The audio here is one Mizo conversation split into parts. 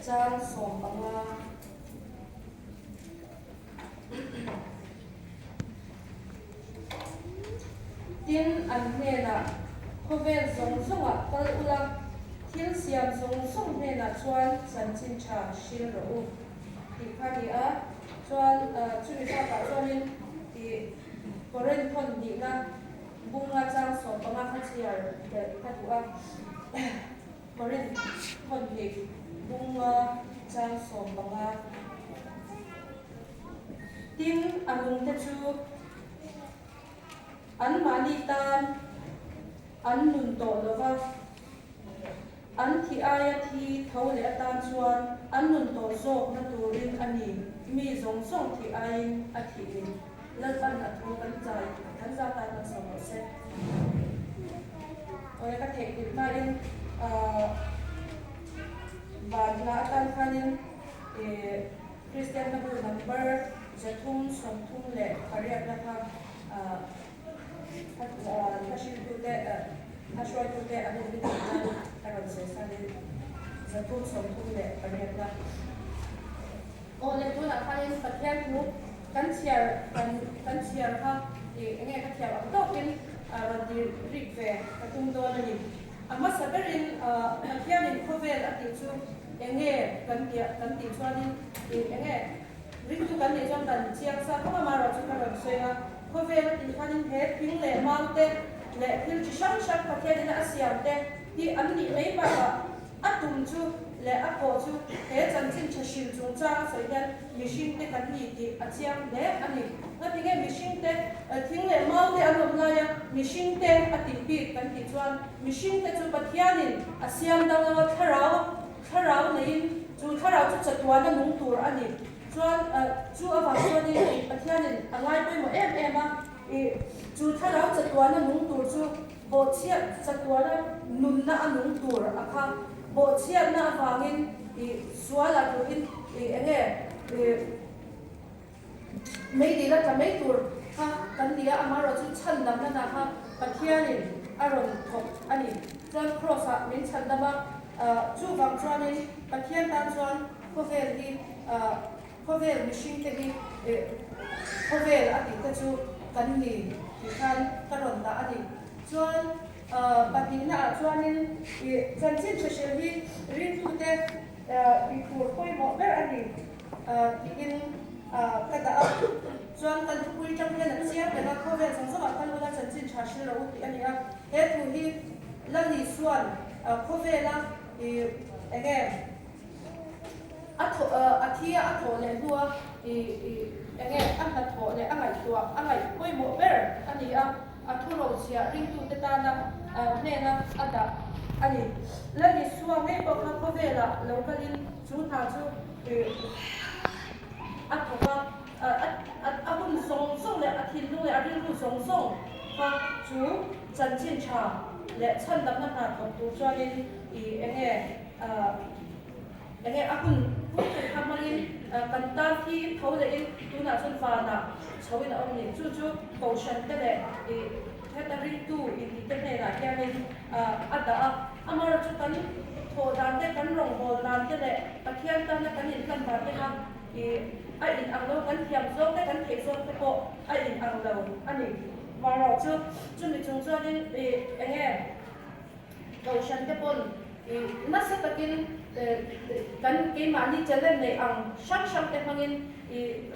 Chang 15. Tin, an hnenah, Khawvel zawng zawngah kal ula, thil siam zawng zawng hnenah chuan chanchin tha hril rawh u, tih kha a ni a. Chuan, chumi bakah chuanin ih Korinth thawn hnihna bunga chang 15 kha chhiar belh ka duh a. Korinth thawn hnih bunga chang 15. Tin, a nungte chu anmahni tan an nun tawh lo va, an thi aia thi tho leh atan chuan an nun tawh zawkna turin a ni, mi zawng zawng thih aiin a thih ni. Lalpan a thu kan chai kan za tan kan sawm rawh se. Awle ka theihnghilh hmain van hla atan khanin ih Kristian hla bu number 338 na kha hla hriltute hla hruaitute an inrin theih nan a rawn sawi sanin 338 na. Aw le tunah khanin Pathian thu kan chhiar kan kan chhiar kha ih enge ka thiam ang tawkin rawn ti rik ve ka tum dawn a ni. A hmasa berin Pathianin khawvel a tih chu enge kan tih kan tih chuanin ih enge ringtu kan nih chuan kan chiang sa khawp a marawh chu ka rawn sawi a, khawvel a tih khanin he thing leh mau te leh thil chi hrang hrang Pathianin a siam te hi an nih mai bakah A tum chu leh a pawh chu he chanchin tha hrilh chungchang a sawi hian mihringte kan ni tih a chiang hle a ni. Ngatinge mihringte thing leh mau te an awm laia mihringte a tih bik kan tih chuan mihringte chu Pathianin a siam dang lo a, thlarau thlarau neiin chu thlarau chu chatuan a nung tur a ni. Chuan chu avang chuanin ih Pathianin a ngai pawimawh em em a, ih chu thlarau chatuan a nung tur chu Bawhchhiat chatuana nunna a nung tur a kha. Bawhchhiatna avangin i sual a duhin i enge i meidil a tla mai tur kha kan ni a, amaherawh chu chhandamna hna kha Pathianin a rawn thawk a ni. Chuan Kraws ah min chhandam a, chuvang chuanin Pathian tan chuan khawvel hi khawvel mihringte hi khawvel a tih te chu kan ni tih khan ka rawn dah a ni. Chuan pahnihna ah chuanin ih chanchin hrehrel hi ringtute tih tur pawimawh ber a ni tiin ka dah a. Chuan kan thupui tang hian a chiang reng a, khawvel zawng zawngah kal ula chanchin tha hril rawh u tih a ni a. He thu hi Lali chuan khawvela ih enge A thawh a thi a, a thawh leh hnua i i enge a hnathawh leh a ngaihtuah a ngaih pawimawh ber a ni a, a thu rochhiah ringtute tana hnena a dah a ni. Lal Isua ngei pawh kha khawvelah lo kalin chu hna chu i a thawk a, a a hun zawng zawng leh a thinlung leh a rilru zawng zawng kha chu chanchin tha leh chhandamna hna thawk tur chuanin i enge Enge a hun hun tur kha hmangin kan tan hi tho lehin tunah chuan vanah chhoin a awm ni. Chu chu Kohhran te leh ih heta ringtu intih te hnenah hianin a dah a. Amaherawhchu chu kan thawh dan te, kan rawngbâwl dan te leh Pathian tana kan inhlan dan te kha ih a in ang lo, kan thiam zawng te, kan theih zawng te pawh a in ang lo a ni. Amaherawhchu chumi chung chuanin ih enge Kohhran te pawn nasa takin kan keimahni challenge neih ang hrang hrang te hmangin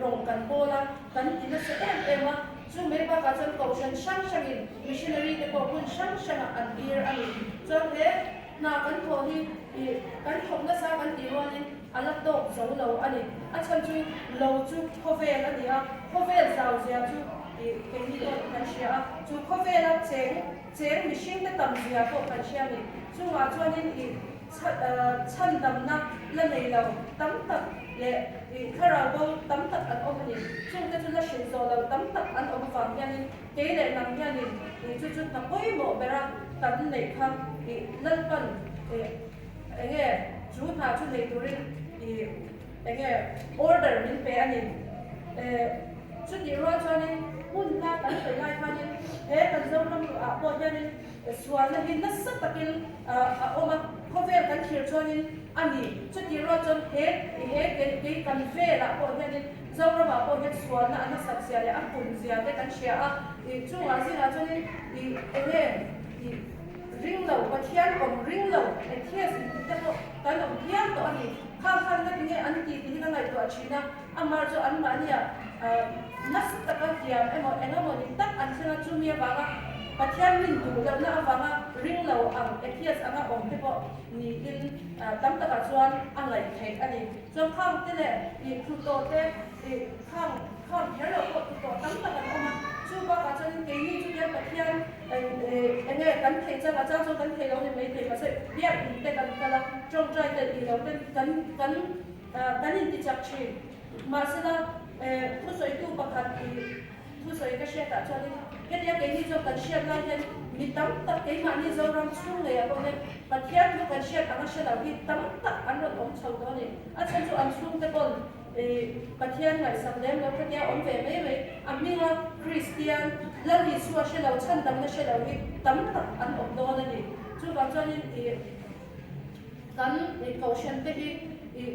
rawng kan pawl a, kan ti nasa em em a. Chu mai bakah chuan kohhran hrang hrangin missionary te pawh hmun hrang hrangah an tir a ni. Chuan he hna kan thawh hi kan thawk nasa kan tih rualin a la tawk zo lo a ni. A chhan chu lo chu khawvel a ni a, khawvel zau zia chu keini pawh kan hria a, chu khawvela cheng Cheng mihringte tam zia pawh kan hria a ni. Chungah chuanin i chhandamna la nei lo tam tak leh i thlarau bo tam tak an awm a ni. Chungte chu la hrilh zawh lo tam tak an awm avang hianin kei leh nang hianin i chu chu hna pawimawh bera kan neih kha i Lalpan enge chu hna chu nei turin i enge order min pe a ni. Chutih rual chuanin. Hmun hla kan sawi lai khanin he kan Zoram ah pawh hianin sualna hi nasa takin a awm a, khawvel kan thlir chuanin a ni. Chutih rual chuan he he kei kan velah pawh hianin Zoramah pawh hian sualna a nasat zia leh a pun zia te kan hria a, chungah zingah chuanin enge ring lo, Pathian awm ring lo, atheist intih te pawh kan awm hial tawh a ni. Khang khan nga tinge an ti tih hi ka ngaihtuah thin a, amah chu anmahnia nasa taka hliam emaw eng emaw ni tak an thleng a, chumi avanga Pathian rin duh lohna avanga ring lo ang atheist anga awm te pawh niin tam takah chuan a ngaih theih a ni. Chuan khang te leh ih thu tawh te ih khang khang kher loh pawh thu tawh tam tak an awm a, chu bakah chuanin keini chu hian Pathian eng nge kan theih chang a chang chuan kan thei lo ni maithei mahse biak in te kan kal a, tawngtai te ih lo ten kan kan kan intichak thin. Mahsela thusawitu pakhat ih Thusawi ka hriatah chuanin hetia keini chuan kan hriat lai hian mi tam tak keimahni Zoram chhung ngeiah pawh hian Pathian thu kan hriat anga hre lo hi tam tak an rawn awm chho tawh a ni. A chhan chu an chhungte pawn Pathian ngaihsak lem lo khatia awm ve mai mai a hminga Kristian Lal Isua hre lo chhandamna hre lo hi tam tak an awm dawn a ni. Chuvang chuanin kan kohhran te hi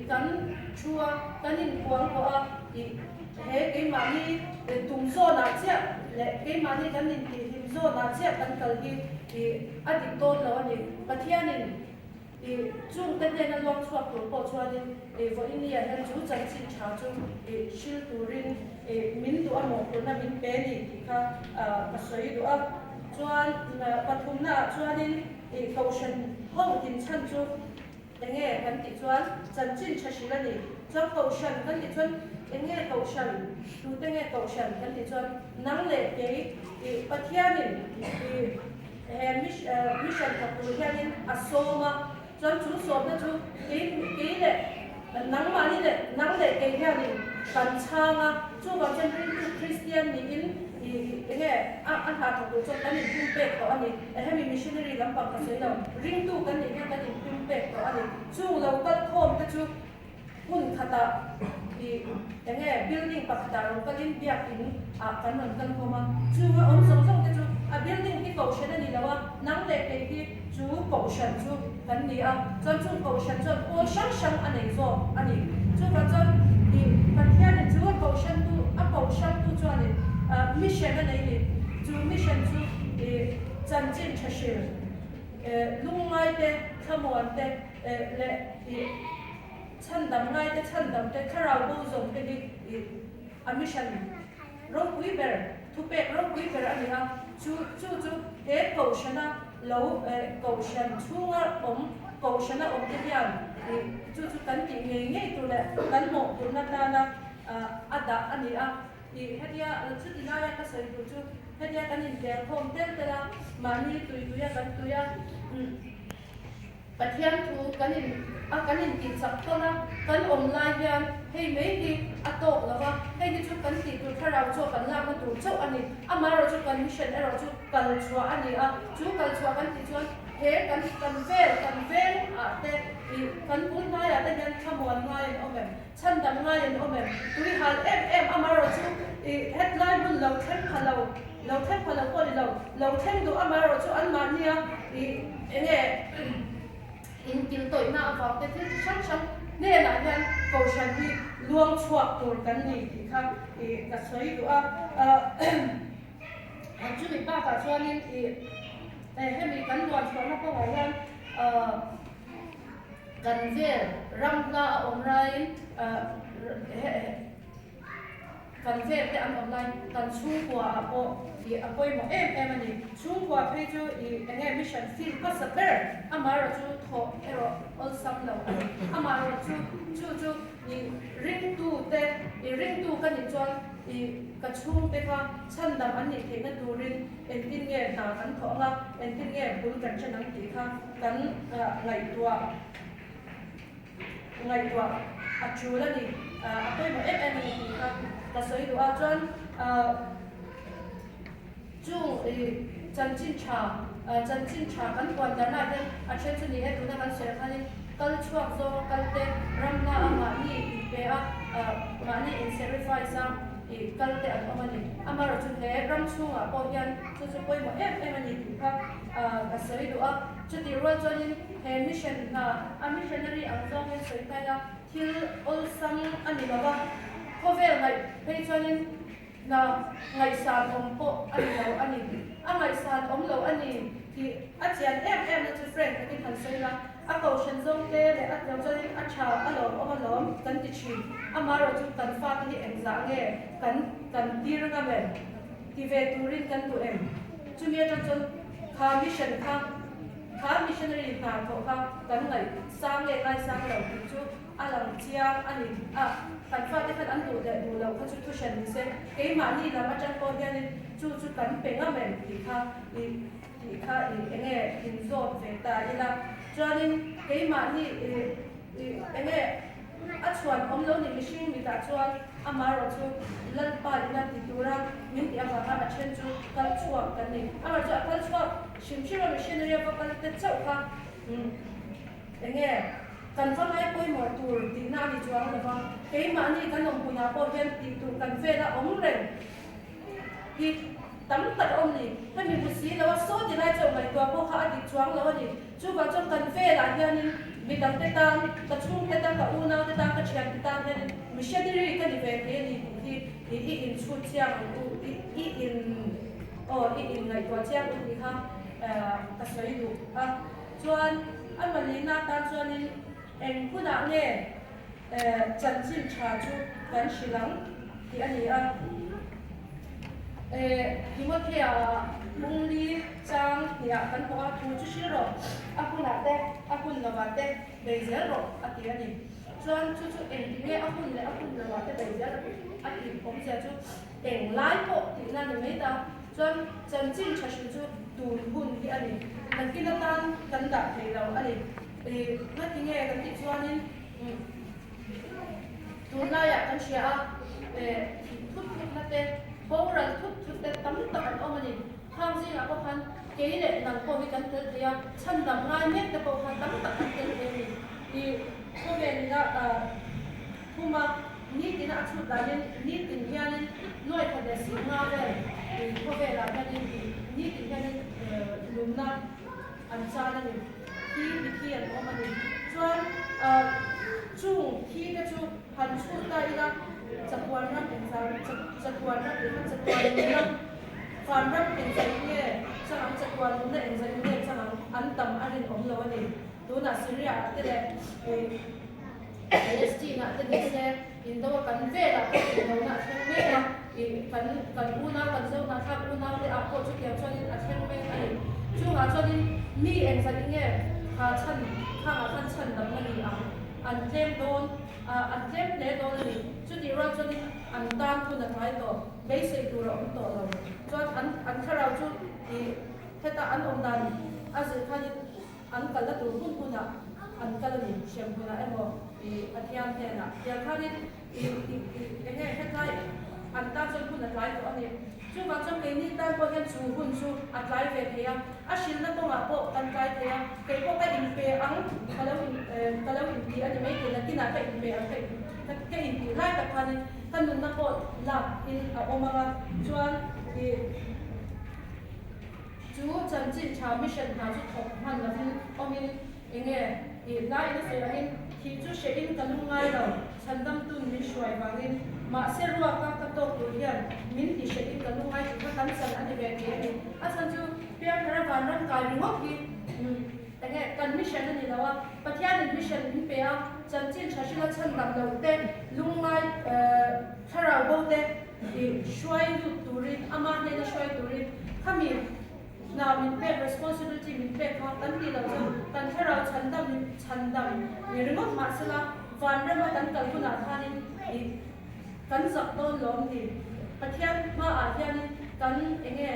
kan thu a, kan inkuang tawh a, he keimahni tum zawnah chiah leh keimahni kan intihhlim zawnah chiah kan kal hi a dik dawn lo a ni. Pathianin chungte hnena luang chhuak tur pawh chuanin vawinia hian chu chanchin tha chu hril turin min duh a mawhphurhna min pe ni tih kha ka sawi duh a. Chuan pathumnaah chuanin Ih kohhran ho din chhan chu enge kan tih chuan chanchin tha hrilh a ni. Chuan kohhran kan tih chuan enge kohhran, tute nge kohhran kan tih chuan nang leh kei ih Pathianin ih he mission thawk tur hianin a sawm a, chuan chu sawmna chu kei kei leh nangmahni leh nang leh kei hianin kan chhang a, chuvang chuan ringtu Kristian niin ih enge a a hna thawk tur chuan kan inpumpek tawh a ni. Hemi missionary lampang ka sawi lo, ringtu kan nih hian kan inpumpek tawh a ni. Chung lo kal khawm te chu hmun khatah ih enge building pakhatah rawn kalin biakin ah kan rawn kal khawm a, chunga awm zawng zawng te chu a building hi kohhran a ni lo a, nang leh kei hi chu kohhran chu kan ni a, chuan chung kohhran chuan pawl hrang hrang a nei zawk a ni. Chuvang chuan ih Pathianin chu a kohhran tu a kohhrang tu chuanin mission a nei ni, chu mission chu ih chanchin tha hril lungngai te thlamuan te leh ih chhandam ngai te chhandam te thlarau bo zawng te hi ih a mission ropui ber thupek ropui ber a ni a, chu chu chu he kohhrana lo kohhran chhunga awm kohhrana awm te hian ih chu chu kan tih ngei ngei tur leh kan mawhphurhna tana a dah a ni a. Ih hetia chuti laia ka sawi duh chu hetia kan intel khawm tel tel a, mahni tui tuia kan tui a, Pathian thu kan in a kan intih chak tawn a, kan awm lai hian hei mai hi a tawk lo va, hei hi chu kan tih tur thlarau chu kan lakna tur chauh a ni. Amaherawh chu kan mission erawh chu kal chhuah a ni a, chu kal chhuah kan tih chuan he kan kan vel kan veng ah te ih kan bul hnaiah te hian thlamuan ngai an awm em? Chhandam ngai an awm em? Tui hal em em amaherawh chu ih hetlai hmun lo thleng pha lo, lo thleng pha lo pawh ni lo, lo thleng duh amaherawh chu anmahnia ih enge inkiltawihna avang te thil chi hrang hrang hnenah hian kohhran hi luang chhuak tur kan ni tih kha ih ka sawi duh a. Chumi bakah chuanin ih hemi kan luan chhuahna kawngah hian Kan vel ram hla a awm laiin kan vel te an awm laiin kan chhungkua ah pawh ih a pawimawh em em a ni. Chhungkua phei chu ih eng nge mission field hmasa ber amaherawh chu thawh erawh awlsam lo a ni. Amaherawh chu chu chu ih ringtu te ih ringtu ka nih chuan ih ka chhungte kha chhandam an nih theihna turin engtin nge hna kan thawh anga engtin nge bul kan chen ang tih kha Kan ngaihtuah ngaihtuah a tul a ni, a pawimawh em em a ni tih kha ka sawi duh a. Chuan chung chanchin tha chanchin tha kan puan darhnaah hian a then chu ni e, tuna kan sawi ang khanin kal chhuak zawnga kal te, ram hna a mahni inpe a, mahni in sacrifice a. i kal te an awm a ni. Amaherawhchu he ram chhungah pawh hian chu chu pawimawh em em a ni tih kha ka sawi duh a. Chutih rual chuanin he mission hna a missionary ang zawngin sawi ta ila thil awlsam a ni lo va, khawvel ngaih phei chuanin hna ngaihsan awm pawh a ni lo a ni. A ngaihsan awm lo a ni tih a chian em em na chu Frank takin han sawi la. A kohhran zawngte leh a tlawm chuanin a tha a lawmawm alawm kan ti thin. Amaherawh chu kan fate hi engzah nge kan kan tir ngam em? Ti ve turin kan duh em? Chumi atang chuan kha mission kha kha missionary hna thawh kha kan ngaih sang nge ngaisang lo tih chu a lang chiang a ni. A, kan fate khan an duh leh duh loh kha chu thuhran ni se, keimahni lam atang pawh hianin chu chu kan pe ngam em tih kha i Tih kha i enge inzawt ve ta ila, chuanin keimahni i i enge a chhuan awm lo ni mihring mitah chuan amaherawh chu Lalpa ina ti tura min tih avanga a then chu kal chhuak kan ni. Amaherawh chu a kal chhuak hrim hrim a missionary a va kal te chauh kha enge kan va ngai pawimawh tur tihna a ni chuang lo va, keimahni kan awm hunah pawh hian tih tur kan vela awm reng. Hi tam tak a awm ni. Hemi hmu si lo a, saw ti lai chauh ngaihtuah pawh kha a dik chuang lo a ni. Chuvang chuan kan velah hianin midang te tan, ka chhungte tan, ka unau te tan, ka thian te tan hianin missionary ka ni ve thei a ni tih hi i inchhut chiang ang u, i in aw i in ngaihtuah chiang u tih kha ka sawi duh a. Chuan a malina tan chuanin eng hunah nge Chanchin tha chu kan hrilh ang tih a ni a. Timothea Bungli chang hniah kan hmuh a, thu chu hrilh rawh, a hunah te, a hun lovah te bei zel rawh a ti a ni. Chuan chu chu engti nge a hun leh a hun lovah te bei zel a tih awmzia chu eng lai pawh tihna ni mai ta. Chuan chanchin tha hrilh chu tun hun hi a ni. Nakin atan kan dah thei lo a ni. Ngati nge kan tih chuanin Tunlaiah kan hria a, thih thut thutna te, boral thut thut te tam tak an awm a ni. Khang zingah pawh khan kei leh nang pawh hi kan tel thei a, chhandam ngai mek te pawh khan tam tak kan tel thei a ni. I khawvelina thuma nitina a chhut danin nitin hianin nuai khat leh sih nga vel khawvelah hianin nitin hianin lumna an chan a ni. Thi mithi an awm a ni. Chuan chung thi te chu han chhut ta ila chatuan ram engzah chatuan ram leh kha chatuan nunna van ram engzah in nge chang ang chatuan nunna engzah in nge chang ang an tam a rinawm lo a ni. Tunah Syria ah te leh Palestine ah te ni se indo a kan velah pawh indona a thleng mek a, kan kan unau kan zo hnahthlak unau te ah pawh chutiang chuanin a thleng mek a ni. Chungah chuanin mi engzat in nge kha chhan khangah khan chhan damna ni ang an tlem dawn an tlem hle dawn a ni. Chutih rual chuanin an tan hun a tlai tawh, beisei tur a awm tawh lo. Chuan an an thlarau chu ih heta an awm dan a zir khanin An kalna tur hun hunah an kal a ni, hrem hunah emaw i Pathian hnenah tiang khanin i i i eng nge hetlai an tan chuan hun a tlai tawh a ni. Chuvang chuan keini tan pawh hian chu hun chu a tlai ve thei a, a hrilhna kawngah pawh kan tlai thei a, kei pawh ka inpe ang ka lo in ka lo inti a ni mai thei, nakinah ka inpe ang ka in ka intih lai tak khanin ka nunna pawh lak in a awm ang a, chuan i. Chu chanchin tha mission hna chu thawk hman lovin awmin enge i hlaiin a sawi angin thih chu hrehin ka lung ngai lo, chhandamtun min hruai vangin mahse ruaka ka tawk tur hian min ti hrehin ka lung ngai tih kha kan chan a ni ve thei a ni. A chhan chu Piangthara vanram kai ringawt hi enge kan mission a ni lo a, Pathianin mission min pe a, chanchin tha hrila chhandam loh te lungngai thlarau bo te I hruai lut turin, ama hnena hruai turin khami hna min pek, responsibility min pek kha kan tih loh chuan kan thlarau chhandam chhandam ni ringawt mahsela vanrama kan kal hunah khanin i kan zak dawn lawm ni. Pathian hmaah hianin kan enge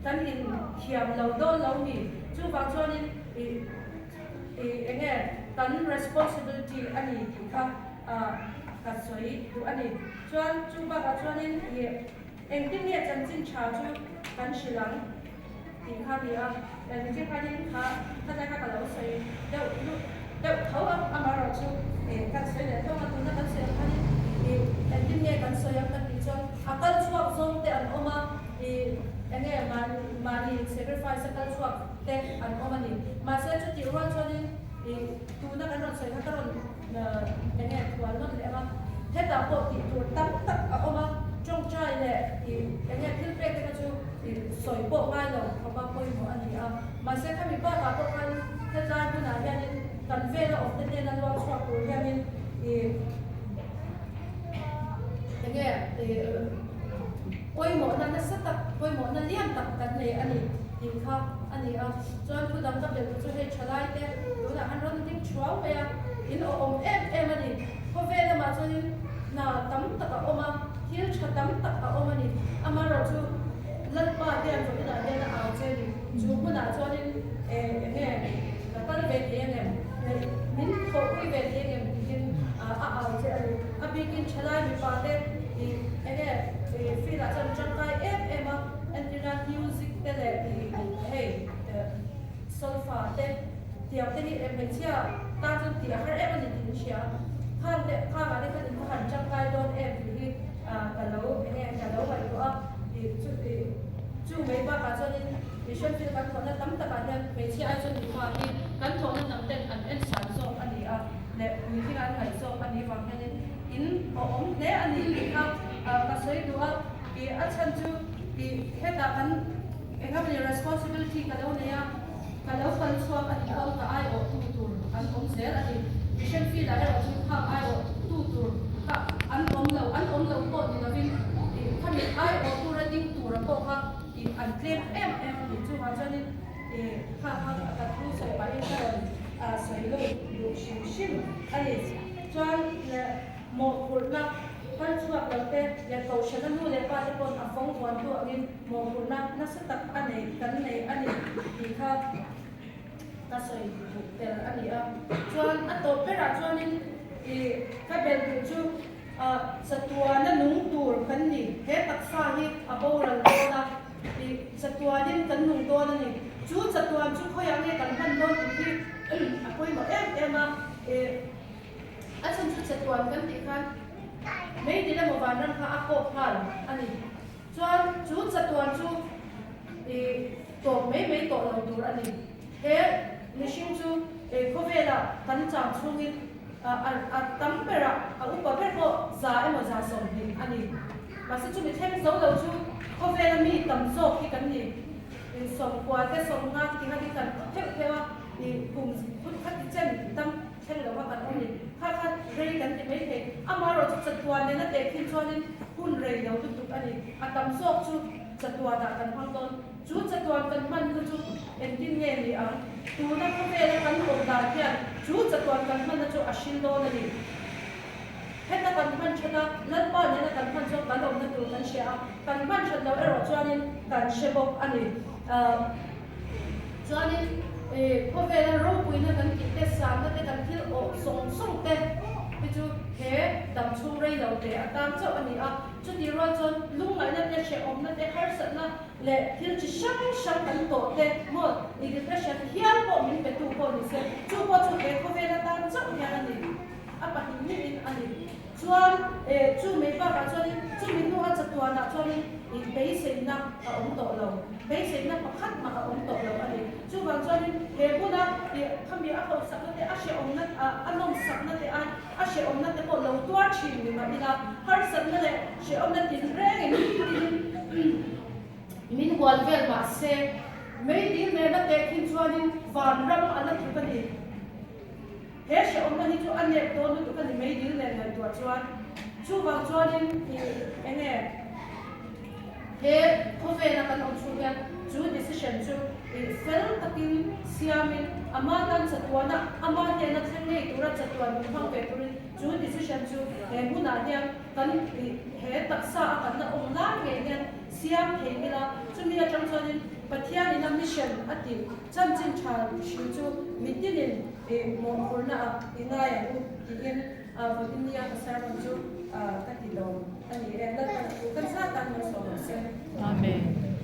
kan inthiam lo dawn lo ni. Chuvang chuanin i i enge kan responsibility a ni tih kha Ka sawi duh a ni. Chuan chu bakah chuanin ih engtin nge chanchin tha chu kan hrilh ang tih kha a ni a. Engtin khanin kha khatlai kha ka lo sawi deuh lut deuh tho a, amaherawh chu ih kan sawi leh hlawm a, tuna kan sawi ang khanin ih engtin. nge kan sawi ang kan tih chuan a kal chhuak zawng te an awm a, ih enge mahni mahni sacrifice a kal chhuak te an awm a ni. Mahse chutih rual chuanin ih tuna kan rawn sawi kha ka rawn enge thual nawn leh ang a, hetah pawh tih tur tam tak a awm a, tawngtai leh ih enge thil pek te kha chu ih sawi pawh ngai lo khawpa pawimawh a ni a. Mahse khami bakah pawh khan hetlai hmunah hianin kan vela awmte hnena luang chhuak tur hianin ih enge ih pawimawhna nasa tak, pawimawhna lian tak kan nei a ni tih kha a ni a. Chuan thu dang ka belh chu hei thalai te tunah khan rawn ding thuau mai a, in awhawm em em a ni. Khawvel lamah chuanin hna tam tak a awm a, thil tha tam tak a awm a ni. Amaherawhchu Lalpa hian vawiinah hian a au che a ni. Chu hmunah chuanin eng nge ka kal ve thei angem? Min thawhpui ve thei angem? Tiin a au che a ni. A bikin thalai mipa te eng nge field ah chuan tangkai em em a, entirna music te leh hei solfa te tiang te hi hmeichhia tan chuan tih a har em a ni tih an hria. Khang te khangah te khan in va han tangkai dawn em tih hi ka lo eng nge ka lo ngaihtuah a. Chu mai bakah chuanin mission field kan thawhna tam takah hian hmeichhia ai chuan mipa hi kan thawhna hnam ten an en san zawk a ni a leh puitling an ngaih zawk a nih vang hianin in awhawm hle a ni tih kha ka sawi duh a. Ih a chhan chu ih hetah kan engamawni responsibility ka lo nei a, ka lo kal chhuak a nih pawh ka aiawh tu tur an awm zel a ni. Mission field ah erawh chu khang aiawh tu tur kha an awm lo, an awm lo pawh ni lovin ih khami aiawh tura ding tura pawh kha ih an tlem em em a ni. Chuvang chuanin ih kha kha ka thu sawi pahin ka rawn sawi lo duh hrim hrim a ni. Chuan leh. Mawhphurhna kal chhuak lo te leh kohhrana nu leh pa te paw'n a fawng vuan tu angin mawhphurhna nasa tak a nei kan nei a ni tih kha ka sawi duh tel a ni a. Chuan a tawp berah chuanin ih ka belh duh chu ah chatuana nung tur kan ni. He taksa hi a boral dawn a, ih chatuanin kan nung dawn a ni. Chu chatuan chu khawiah nge kan hman dawn tih hi a pawimawh em em a, ih. A chhan chu chatuan kan tih khan meidil emaw vanram kha a kawp nghal a ni. Chuan chu chatuan chu ih tawp mai mai tawh lo tur a ni. He mihring chu khawvelah kan chang chhungin a tam berah a upa ber pawh za emaw za 20 a ni. Mahse chumi thleng zo lo chu khawvela mi tam zawk hi kan ni. Insawmkua te 50 te tinga hi kan theuh theuh a, ih kum phut kha ti chen tam Thleng lo kha kan awm ni. Kha kha rei kan ti mai thei. Amaherawhchu chatuan nena teh khin chuanin hun rei lo lutuk a ni. A tam zawk chu chatuanah kan hmang dawn. Chu chatuan kan hman hnu chu engtin nge ni ang? Tuna khawvela kan awm dan hian chu chatuan kan hmanna chu a hril dawn a ni. Heta kan hman that a, Lalpa nena kan hman chuan kan awmna tur kan hria a, kan hman that loh erawh chuanin kan hre bawk a ni. Chuanin khawvela ropuina kan tih te, sanna te, kan thil awh sawng sawng te hi chu he dam chhung rei lo te atan chauh a ni a. Chutih rual chuan lungngaihna te, hrehawmna te, harsatna leh thil chi hrang hrang kan tawh te maw i depression hial pawh min pe tu pawh ni se, chu pawh chu he khawvel atan chauh hian a ni, a pahnih hnihin a ni. Chuan chu mai bakah chuanin chumi hnua chatuanah chuanin beiseina a awm tawh lo, beiseina pakhat mah a awm tawh lo a ni. Chuvang chuanin he hmuna khami a hauhsakna te, a hrehawmna, a nawmsakna te ai a hrehawmna te pawh lo tuar thin ni mah ila, harsatna leh hrehawmna tinrengin tin min hual vel mah se, meidil nena tehkhin chuanin vanram a la tluk a ni. He hrehawmna hi chu a nep dawn lutuk a ni mai dil nen ngaihtuah chuan. Chuvang chuanin ih eng nge he khawvela kan awm chhung hian chu decision chu ih fel takin siamin ama tan chatuana ama hnena thleng ngei tura chatuan min hmang ve turin chu decision chu he hmunah hian kan ih he taksa a kan la awm lai ngei hian siam thei ila chumi atang chuanin Pathianin a mission a tih chanchin tha hrilh chu mitinin ih mawhphurhna ah i ngai ang u tiin vawiin nia ka sermon chu ka ti lo a ni e. Lalpan a thu kan zat tan malsawm ang se. Amen.